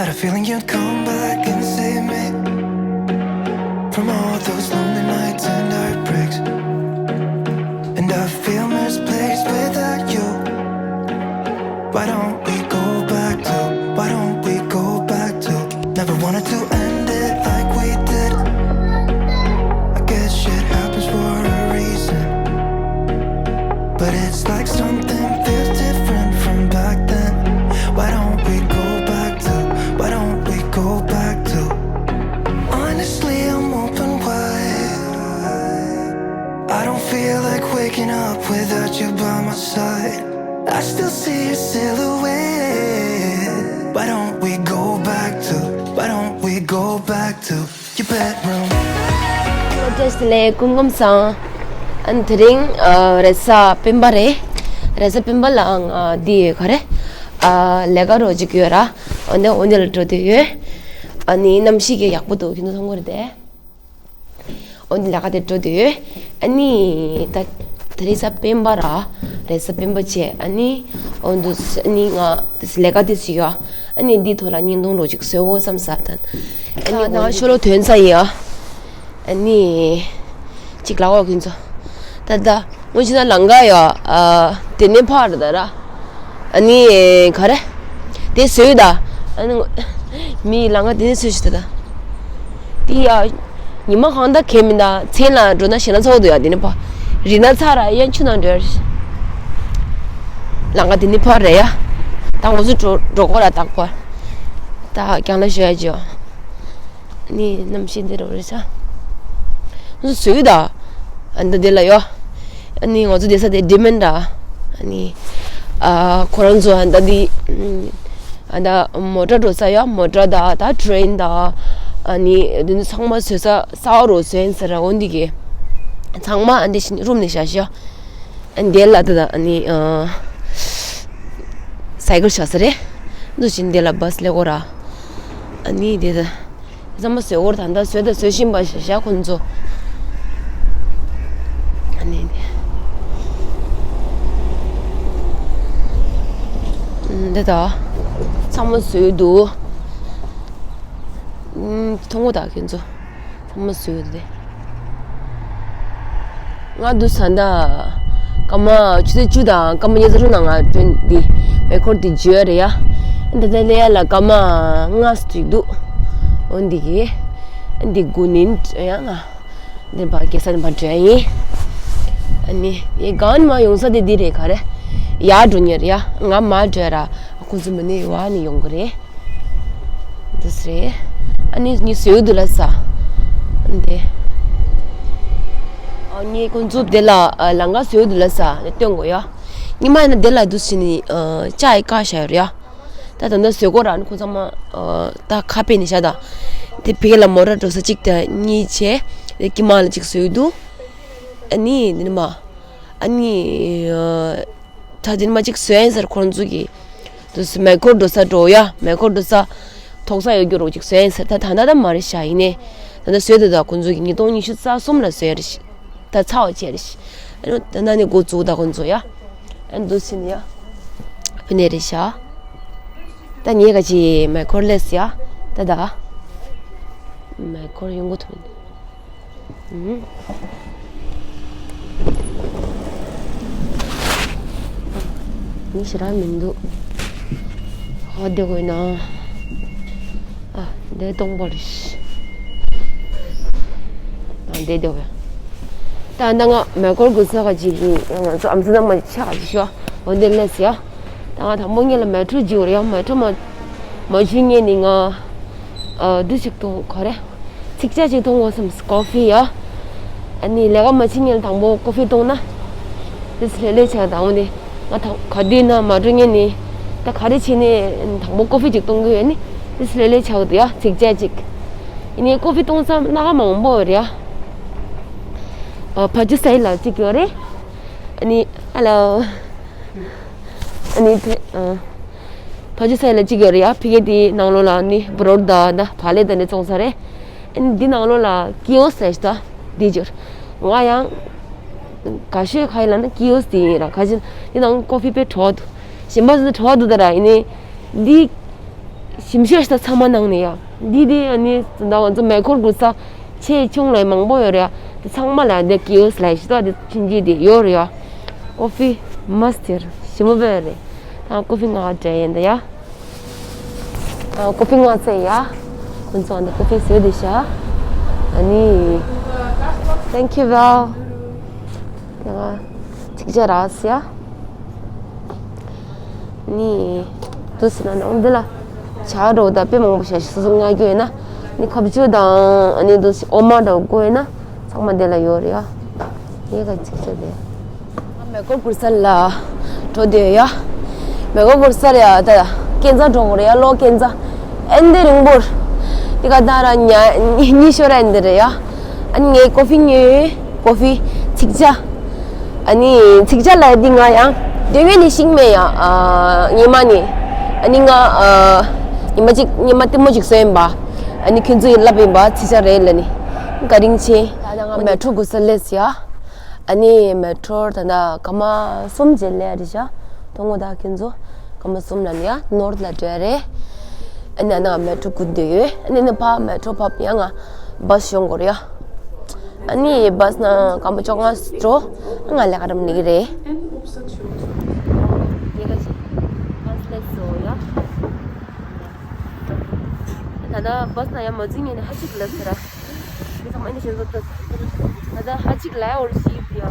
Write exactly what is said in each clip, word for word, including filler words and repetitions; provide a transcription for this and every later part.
A feeling you'd come back and save me from all those lonely nights and heartbreaks. And I feel misplaced without you. Why don't we go back to, why don't we go back to? Never wanted to end it like we did. I guess shit happens for a reason. But it's like something feels different from back then. Why don't we go back to, why don't we go back to? Honestly, I'm open wide. I don't feel like waking up without you by my side. I still see your silhouette. Why don't we go back to, why don't we go back to your bedroom? Hello, just ལས་སྐུ་ཁམས་བཟང་། ཨ་ནི་དེ་རིང་ཨ་རེས་གཟའ་སྤེན་པ་རེད། རེས་གཟའ་སྤེན་པ་ལ་ཨང་ཨ་འདི་ཡོད་ག་རེ། ཨ་ལས་ཀ་རོགས་ཅིག་ཡོད་ར། འོ་ནས་འོ་ནས་ལ་འགྲོ་འདོད་ཡོད། ཨ་ནི་གནམ་གཤིས་ཀྱི་ཡག་པོ་འདུག་ཁྱོད་ཚོ་མཐོང་གི་རེད་དེ། འོ་ནི་ལས་ཀ་དེ་འགྲོ་འདོད་ཡོད། ཨ་ནི་ད་དེ་རིང་གཟའ་སྤེན་པ་ར། རེས་གཟའ་སྤེན་པ་བྱས་ཨ་ནི། འོ་འདུག་ཨ་ནི་ང་ལས་ཀ་དེ་ཞིག་ཡོད། ཨ་ནི་འདི་ཐོག་ལ་བརྙན་ཐུང་རོགས་ཅིག་བཟོ་དགོས་བསམ་ས་དང་། ཨ་ནི་ང་ཤོ་ལོ་ཐོན་ས་ཡིན་ཨ། ཨ་ནི། གཅིག་ལ་འོག་གིན་ཚོ། ད་ད་ངོ་ཤེས་ན་ལང་ཀ་ཡོད་ཨ། དེ་ནས་ཕར་ད་ར། ཨ་ནི་ག་རེ། དེ་བཟོས་ད། ཨ་ནི་ངོ་མི་ལང་ཀ་དེ་ནས་བཟོས་ཤི་ད་ད། དེ་ཡ། ཉི་མ་གང་ད་གས་མི་ད་མཚན་ལ་འགྲོ་ན་ཞེ་ན་ཚོགས་འདུག་ཡ་དེ་ནས་ཕར། རི་ན་ཚ་ར་ཡན་ཆུ་ན་འགྲོ་ཡ། ལང་ཀ་དེ་ནས་ཕར་རེད་ཡ། ད་ང་ཚོ་འགྲོ་འགྲོ་གོ་ར་ད་ཕར། ད་རྒྱང་ལ་ཞོ་ཡ་ཅོ། ནི་གནམ་གཤིས་འདི་རུ་རེད་ཤག་ང་ཚོ་བཟོས་ད། ཨ་འདི་འདི་ལ་ཡོ། ཨ་ནི་ང་ཚོ་བསྡད་ས་དེ་ཌི་མན་ཌ། ཨ་ནི། ཨ་ཁོ་རང་ཚོ་ཨ་འདི་འདི། ཨ་ད་མོ་ཊ་འགྲོ་ས་ཡ་མོ་ཊ་ད་ད་ཊེ་རེན་ད། ཨ་ནི་འདི་ཚོ་ཚང་མ་བཟོས་ས་ས་འོག་རུ་བཟོས་ཡིན་ཟེར་ར་འོ་འདི་གི། ཚང་མ་ཨ་འདི་བཞིན་རུམ་ནས་བཞག་ཤག་ཨ་འདི་ལ་ད་ད་ཨ་ནི་ཨ། སའི་ཀལ་བཞག་ས་རེད། འདུག་བཞིན་འདི་ལ་བྷ་སི་སླེབས་གོ་ར། ཨ་ནི་འདི་ད། ཚང་མ་བཟོས་འོར་ད་ལྟ་བཟོས་ད་བཟོས་བཞིན་པ་ཞིག་བཞག་ཁོང་ཚོ། ཨ་ནི་འདི་ད། ཚང་མ་བཟོས་འདུག་མཐོང་གོ་ད་ཁྱོད་ཚོ། ཚང་མ་བཟོས་ཡོད་དེ། ང་འདུག་ས་ད། སྐར་མ་ཆུ་ཚོད་བཅུ་དང་སྐར་མ་ཉི་ཤུ་རྩ་དྲུག་ནང་ང་ཐོན་འདི་མེ་འཁོར་འདི་འཇུ་ཡ་རེད་ཡ། ད་ལྟ་སླེབས་ཡ་ལ་སྐར་མ་ལྔ་ཙམ་ཅིག་འདུག་འོ་འདི་གི། འདི་དགུ་ནིན་ཡ་ང་། འདི་བ་རྒྱལ་ས་འདི་བ་འགྲོ་ཡ་ཡིན། ཨ་ནི་ཡི་གང་ནི་མ་ཡོང་ས་དེ་འདི་རེད་ག་རེ། ཡ་འགྲོ་ཉེ་རེད་ཡ། ང་མ་འགྲོ་ཡ་ར་ཁོང་ཚོ་མི་ནི་ཡི་བ་ནི་ཡོང་གི་རེད། འདི་སེ། ཨ་ནི་ངས་བཟོས་འདུག་ལ་ས། འདི། ཨ་ངས་ཁོང་ཚོ་དེ་ལ་ཨ་ལང་ཀ་བཟོས་འདུག་ལ་ས་ནས་སྟོན་དགོས་ཡ། ཉི་མ་ཡིན་ན་དེ་ལ་འདུག་སེ་ནི་ཨ་ཅ་ཡི་ཀ་ཤ་ཡོད་རེད་ཡ། ད་ད་ལྟ་བཟོས་གོ་ར་ནི་ཁོང་ཚང་མ་ཨ་ད་ཁ་ཕེ་ནི་ཤ་ད། དེ་ཕི་གེ་ལ་མོ་ཊ་འགྲོ་ས་གཅིག་དང་གཉིས་བྱས། དེ་ཀི་མ་ལ་གཅིག་བཟོས་འདུག་ཨ་ནི་འདི་ནི་མ། ཨ་ནི་ཨ། ད་དེ་ནི་མ་གཅིག་བཟོས་ཡིན་ཟེར་ཁོང་ཚོ་གིས། དུ་མེ་འཁོར་འགྲོ་ས་འགྲོ་ཡ་མེ་འཁོར་འགྲོ་ས། ཐོག་ས་ཡོད་རྒྱུ་རོགས་གཅིག་བཟོས་ཡིན་ཟེར་ད་ད་ད་ད་མ་རེད་ཤ་ཡིན་ནས། ད་ད་བཟོས་ད་ད་ཁོང་ཚོ་གིས་ཉིས་སྟོང་ཉི་ཤུ་རྩ་གསུམ་ལ་བཟོས་རེད་ཤ། ད་ཚ་བ་བྱས་རེད་ཤ། ཨ་ནི་ད་ན་ནི་འགོ་བཙུགས་ད་ཁོང་ཚོ་ཡ། ཨ་ནི་འདུག་ཕྱིན་ཡ། ཕི་ནས་རེད་ཤ། ད་ངས་ག་ཅི་མེ་འཁོར་སླེབས་ཡ། ད་ད། མེ་འཁོར་ཡོང་གི་ཐུབ། ཨུམ། ནི་ཞེ་དྲག་མི་འདུག་ཧོ་དེ་དགོས་ན། ཨ་དེ་སྟོང་པ་རེད། ཨ་དེ་དེ་དགོས། ད་ད་ང་མེ་འཁོར་དགོས་ས་ག་ཅིག་གི་ང་ཚོ་ཨམ་སྲུ་ནང་མ་ཆ་ག་ཅིག་ཤོག་འོ་དེ་ལས་ཡ། ད་ང་དང་པོ་ངེད་ལ་མེ་ཊོ་བརྗོད་རེད་ཡ། མེ་ཊོ་མ་མ་བརྗོད་ངེད་ནི་ང་ཨ་འདི་ཞིག་གཏོང་ག་རེ། ཚིག་ཇ་ཅིག་འཐུང་དགོས་བསམས། ཀོ་ཧྥི་ཡ། ཨ་ནི་ལས་ཀ་མ་བྱེད་སྔོན་དང་པོ་ཀོ་ཧྥི་འཐུང་ན། དེ་ཚོ་ལས་ལས་བྱ་དང་འོ་ནི། ང་དང་ག་དུས་ན་མ་འགྲོ་སྔོན་ནི། ད་ག་རེ་བྱས་ནས་དང་པོ་ཀོ་ཧྥི་ཅིག་འཐུང་གི་ཡོད་ནི། དེ་ཚོ་ལས་ལས་བྱ་གི་འདུག་ཡ་ཚིག་ཇ་ཅིག་ཨ་ནི་ཀོ་ཧྥི་འཐུང་ས་སྣ་ཁ་མང་པོ་ཡོད་རེད་ཡ། ཨ་ཕ་ཇུ་སའི་ལ་ཅིག་ཡོད་རེད། ཨ་ནི་ཧ་ལོ། ཨ་ནི་དེ་ཨ། ཕ་ཇུ་སའི་ལ་གཅིག་ཡོད་རེད་ཡ། ཕ་གི་དེའི་ནང་ལོགས་ལ་ནི་བྲོ་ཌི་དང་ད་བག་ལེབ་དང་ནི་བཙོང་ས་རེད། ཨ་ནི་འདི་ནང་ལོགས་ལ་ཀི་ཡོ་སི་ཟེར་ཞིག་ད་འདི་སྦྱོར། ང་ཡང་ག་ཤོད་ག་ཡིན་ལབ་ན་ཀི་ཡོ་སི་དེ་ཡིན་ར། ག་ཅི་འདི་ནང་ཀོ་ཧྥི་དཔེ་བྲོ་བ་འདུག་གཞན་པ་ཚོ་བྲོ་བ་འདུག་ད་ར། ཡིན་ནའི་འདི་ ཞིམ་ཤོས་ཤིག་ད་ཚང་མ་ནང་ནས་ཡ། འདི་དེ་ཨ་ནི་ད་ང་ཚོ་མེ་འཁོར་གུ་ས་ཆེ་ཆུང་ལ་མང་པོ་ཡོད་རེད་ཡ། དེ་ཚང་མ་ལ་འདི་ཀིའོ་སི་ལ་ཤི་ད་དེ་ཕྱིན་ཅི་དེ་ཡོད་རེད་ཡ། ཀོ་ཕི་མ་སི་ཊར་ཞིམ་པོ་བས་རེད། ད་ཀོ་ཕི་ང་འདྲ་ཡིན་ད་ཡ། ཨ་ཀོ་ཕི་ང་ཚེ་ཡ། ཁོང་ཚོ་འདི་ཀོ་ཕི་བཟོས་དེ་ཤ། ཨ་ནི། Thank you well. དེ་ང་ཅིག་ཅར་རག་སི་ཡ། ནི། དུ་སི་ན་ནང་འདི་ལ། ཇ་འདྲ་བོ་དང་དཔེ་མང་པོ་ཞིག་སོ་སོ་མངགས་རྒྱུ་ཡོད་ན། ནི་ཁ་པ་ཅོ་དང་ཨ་ནི་དུ་སི་འོ་མ་འདྲ་བོ་དགོས་ཡོད་ན། ཚང་མ་འདི་ལ་ཡོད་རེད་ཡ། ངས་ཁ་ཅིག་ཅར་དེ། མེ་འཁོར་གུར་སར་ལ་འགྲོ་དུས་ཡ། མེ་འཁོར་གུར་སར་ཡ་ད་སྐས་འཛེག་འགྲོ་དགོས་རེད་ཡ། གློག་སྐས་འཛེག་ཨེ་འདི་རིང་པོར། འདི་ག་ད་ར་ཉ་གཉིས་ཤོར་ཨེ་འདི་རེད་ཡ། ཨ་ནི་ངས་ཀོ་ཕི་ཉོས། ཀོ་ཕི་ཚིག་ཇ། ཨ་ནི་ཚིག་ཇ་ལ་འདི་ང་ཡང་དོན་ངོས་ནས་ཤིང་མེད་ཡ། ཨ་ཉི་མ་ནི། ཨ་ནི་ང་ཨ་ཉི་མ་གཅིག་ཉི་མ་ལྟད་མོ་གཅིག་བཟོས་ཡིན་པ། ཨ་ནི་ཁྱོད་ཚོ་ཡིས་ལབ་ཡིན་པ་ཚིག་ཇ་རེད་ལ་ནི། བཀའ་དྲིན་ཆེ། ད་ང་མེ་ཊོ་གུར་སར་སླེབས་ཡ། ཨ་ནི་མེ་ཊོ་ད་ལྟ་སྐར་མ་གསུམ་རྗེས་སླེབས་རེད་ཤག་དོ་དགོང་དག་ཁྱེད་ཚོ་སྐར་མ་གསུམ་ལ་ནི་ཡ་ནོར་ལ་འགྲོ་རེད། ཨ་ནི་ཨ་ནི་ང་མེ་ཊོ་སྒུག་བསྡད་ཡོད། ཨ་ནི་ནི་ཕ་མེ་ཊོ་བབས་ཡ་ང་བཱས་ཤོང་དགོས་རེད་ཡ། ཨ་ནི་བཱས་ནང་སྐར་མ་བཅོ་ལྔ་འགྲོ། ང་ལས་ཀ་རམ་ནི་གི་རེད། ཉེ་ག་ཅིག་བཱས་སླེབས་སོང་ཡ། ད་ལྟ་བཱས་ན་ཡང་མ་འཛུལ་ཉིན་ནས་ཧ་ཅིག་ལབ་ཟེར་ར། མི་ཚང་མ་འདི་བཞིན་བཟོ་ཐུབ། ད་ལྟ་ཧ་ཅིག་ལབ་འོར་ཞིག་ཡ།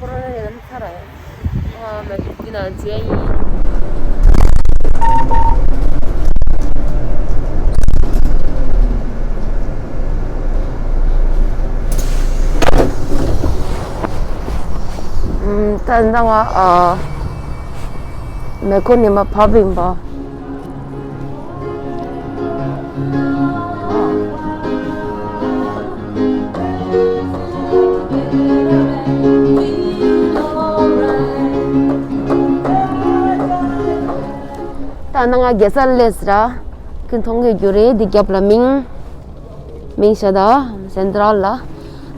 ཁོ་རང་རེ་ལ་ཚར་ར་ཡ། ཨ་མ་འདི་ན་འཛུལ་ཡིན། ད་ལྟ་ང་ཨ་མེ་འཁོར་ནས་མར་བབས་ཡིན་པ། ད་ནང་ང་རྒྱལ་ས་སླེབས་ར། ཁྱོད་མཐོང་གི་རྒྱུ་རེད། འདི་རྒྱབ་ལ་མིང་། མིང་ཤ་ད་སེན་ཏྲལ་ལ།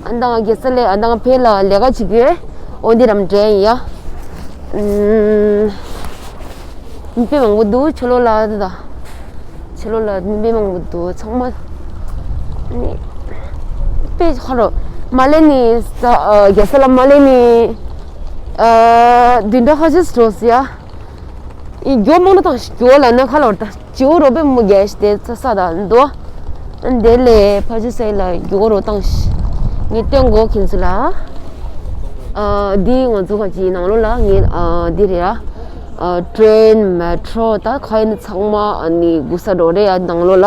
ཨ་ནི་ད་ང་རྒྱལ་ས་ལས་ཨ་ནི་ད་ང་ཕེ་ལ་ལས་ཀ་བྱེད་ཀྱི་ཡོད། འོ་འདི་རམ་འདྲེ་ཡིན་ཡ། ཨུམ། མི་དཔེ་མང་པོ་འདུག་ཕྱི་ལོགས་ལ་ད། ཕྱི་ལོགས་ལ་མི་དཔེ་མང་པོ་འདུག་ཚང་མ། ནི། དཔེ་ཧ་རོ། མ་ལེ་ནི་ས་ཨ་རྒྱལ་ས་ལ་མ་ལེ་ནི། ཨ་བདུན་ཕྲག་ཁ་ཤས་འགྲོ་སི་ཡ། ཡིན་རྒྱུ་མང་པོ་དང་རྒྱུ་ལ་ནི་ཁ་ལོར་ད། ཇོ་རོ་པེ་མོ་རྒྱལ་ཞིག་དེ་ཚ་ས་དང་འདུག་དེ་ལས་ཕ་ཇུ་སའི་ལ་རྒྱུ་རོ་བཏང་ཞིག་ངས་སྟོན་གོ་ཁྱེད་ཚོ་ལ། ཨ་འདི་ང་ཚོ་ག་ཅིག་ནང་ལོགས་ལ་ངས་ཨ་འདི་རེད་ཨ། ཨ་ཊེན་མེ་ཊོ་ད་ཁ་ཡིན་ཚང་མ་ཨ་ནི་སྒུག་ས་འགྲོ་རེད་ཨ་ནང་ལོགས་ལ།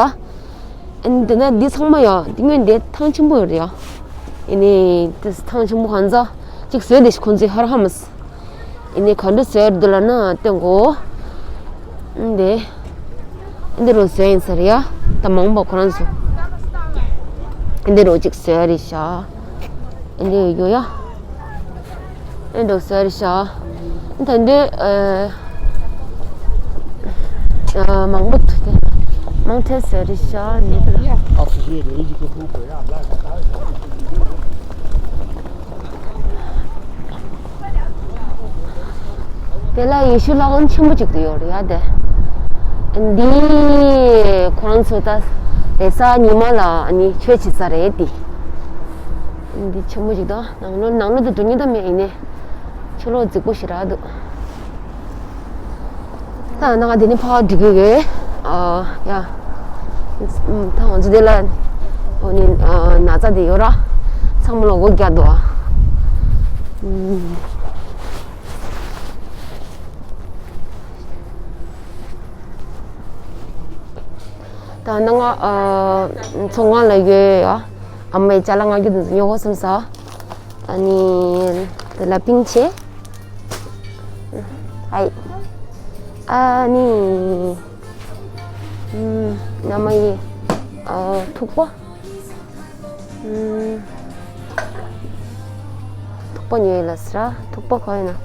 ཨ་ནི་དེ་ན་འདི་ཚང་མ་ཡ་འདི་སྔོན་འདི་ཐང་ཆེན་པོ་ཡོད་རེད་ཨ། ཨ་ནི་དེ་ཐང་ཆེན་པོ་གང་ཚ་ཅིག་བཟོས་དེ་ཞིག་ཁོང་ཚོས་ཧར་ཧ་མ་སི། ཨ་ནི་ག་འདྲ་བཟོས་འདུག་ལབ་ན་སྟོན་གོ། ཨ་འདི། ཨ་འདི་རུ་བཟོས་ཡིན་ས་རེད་ཡ། ད་མང་པོ་ཁོ་རང་ཚོ། ཨ་འདི་རུ་གཅིག་བཟོས་རེད་ཤག་ཨ་འདི་ཡོད་ཡ། ཨ་འདི་བཟོས་རེད་ཤག་ད་འདི་ཨ་ཨ་མང་པོ་འདུག་སྟེ། མང་ཐལ་བཟོས་རེད་ཤག་ཨ་འདི། དེ་ལ་ཡེ་ཤུ་ལྷ་ཁང་ཆེན་པོ་གཅིག་ཏུ་ཡོད་རེད་ཡ་དེ། འདི་ཁོ་རང་ཚོ་ད་རེས་གཟའ་ཉི་མ་ལ་ནི་ཆོས་བྱེད་ས་རེད་དེ། འདི་ཆེན་པོ་གཅིག་དང་ནང་ལོགས་ནང་ལོགས་དུ་འགྲོ་ཉེན་ད་མེད་ཡིན་ནས། ཕྱི་ལོགས་རྫིག་པོ་ཞེ་དྲག་འདུག་ད་ནང་དེ་ནི་ཕར་འགྲིག་གི་ཡོད། ཨ་ཡ། ད་ང་ཚོ་དེ་ལ་འོ་ནི་ན་ཚ་དེ་ཡོད་ར། ཚང་མ་ལ་སྒོ་རྒྱག་འདུག་ཨ། ད་ནང་ང་ཚོང་ཁང་ལ་ཡོད་ཡ། ཨ་མའི་ཅ་ལག་མངགས་རྒྱུ་དེ་ཚོ་ཉོ་དགོས་བསམ་ས། ཨ་ནི་དེ་ལ་པིང་ཆེ། ཧའི། ཨ་ནི། ཨམ། ན་མ་ཡི། ཨ། ཐུག་པ། ཨམ། ཐུག་པ་ཉོས་ལ་སི་ར། ཐུག་པ་ག་ཡིན་ན།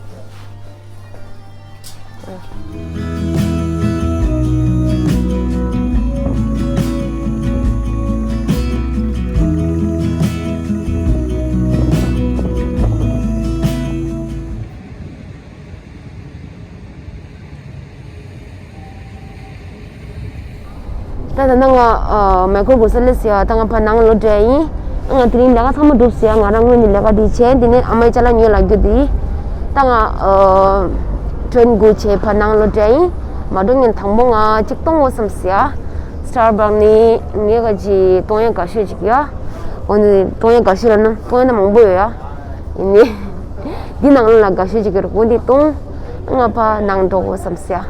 ད་ད་ནང་ང་མེ་འཁོར་གོ་ས་ལས་ཡ། ད་ང་ཕར་ནང་ལོག་འགྲོ་ཡིན། ང་དེ་རིང་ལས་ཀ་ཚང་མ་གྲུབ་སོང་ཡ། ང་རང་ངོས་ནས་ལས་ཀ་འདི་བྱས། དེ་ནས་ཨ་མའི་ཅ་ལག་ཉོས་ལ་རྒྱུ་དེ། ད་ང་ཊེན་སྒུག་བྱས་ཕར་ནང་ལོག་འགྲོ་ཡིན། མ་འགྲོ་སྔོན་དང་པོ་ང་གཅིག་གཏོང་དགོས་བསམ་སོང་ཡ། སི་ཊར་བྷག་ནས་ངས་ག་ཅིག་གཏོང་ཡ་དགའ་ཤོས་ཅིག་ཡ། འོ་ནི་གཏོང་ཡ་དགའ་ཤོས་ལ་ན་གཏོང་ཡ་ན་མང་པོ་ཡོད་ཡ། ཡིན་ནི། འདི་ནང་ལོགས་ལ་དགའ་ཤོས་ཅིག་ཡོད་རེད། འོ་འདི་གཏོང་། ང་ཕར་ནང་འགྲོ་དགོས་བསམ་སོང་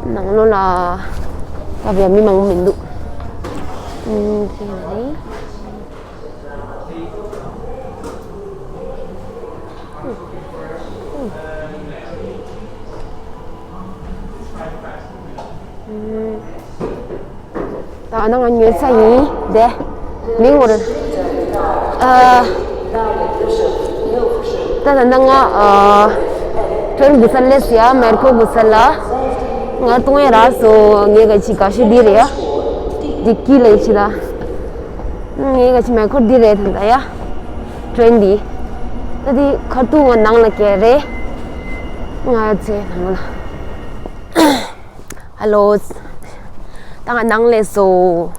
ཡ། ནང་ལོགས་ལ་ད་བས་མི་མང་པོ་མི་འདུག་ཨུམ། དེ་ཡིན་ནའི། ད་ནང་ང་ཉོས་ཚར་ཡིན། དེ་མིང་ངོ་རེད། ཨ། ད་ད་ནང་ང་ཨ། ཊེན་སྒུག་ས་ལས་ཡ། མེ་འཁོར་སྒུག་ས་ལ། ང་གཏོང་ཡ་རག་སོང་། ངས་ག་ཅིག་དགའ་ཤོས་འདི་རེད་ཡ། འདི་ཀི་ལ་ཡི་ཆི་ད། ངས་ག་ཅིག་མེ་འཁོར་འདི་རེད་ད་ཡ། ཊེན་འདི། ད་འདི་ཁ་ཐུག་ང་ནང་ལ་སྐྱེལ་རེད། ང་ཚོའི་ནང་ལ། ཧ་ལོ། ད་ང་ནང་ལས་སོ།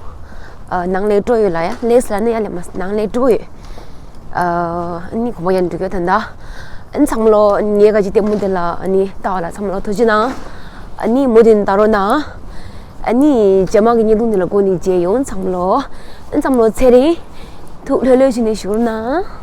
ཨ། ནང་ལས་འགྲོ་ཡོད་ལ་ཡ། ལས་ལ་ནི་ཡ་ལས་མ་ནང་ལས་འགྲོ་ཡོད། ཨ་ནི་གོམ་པ་ཡན་འགྲོ་གི་ད་ད། ཨ་ནི་ཚང་མ་ལོ་ངས་ག་ཅིག་ལྟད་མོ་དེ་ལ་ཨ་ནི་ལྟ་བ་ལ་ཚང་མ་ལོ་ཐུགས་རྗེ་གནང་། ཨ་ནི་མུ་མཐུད་ལྟ་རོགས་གནང་། ཨ་ནི་རྗེས་མ་གི་བརྙན་ཐུང་འདི་ལ་སྒོ་ནས་མཇལ་ཡོང་། ཚང་མ་ལོ། ཨ་ནི་ཚང་མ་ལོ་ཚེ་རིང་། ཐུགས་ལྷོད་ལྷོད་བྱས་ནས་བཞུགས་རོགས་གནང་།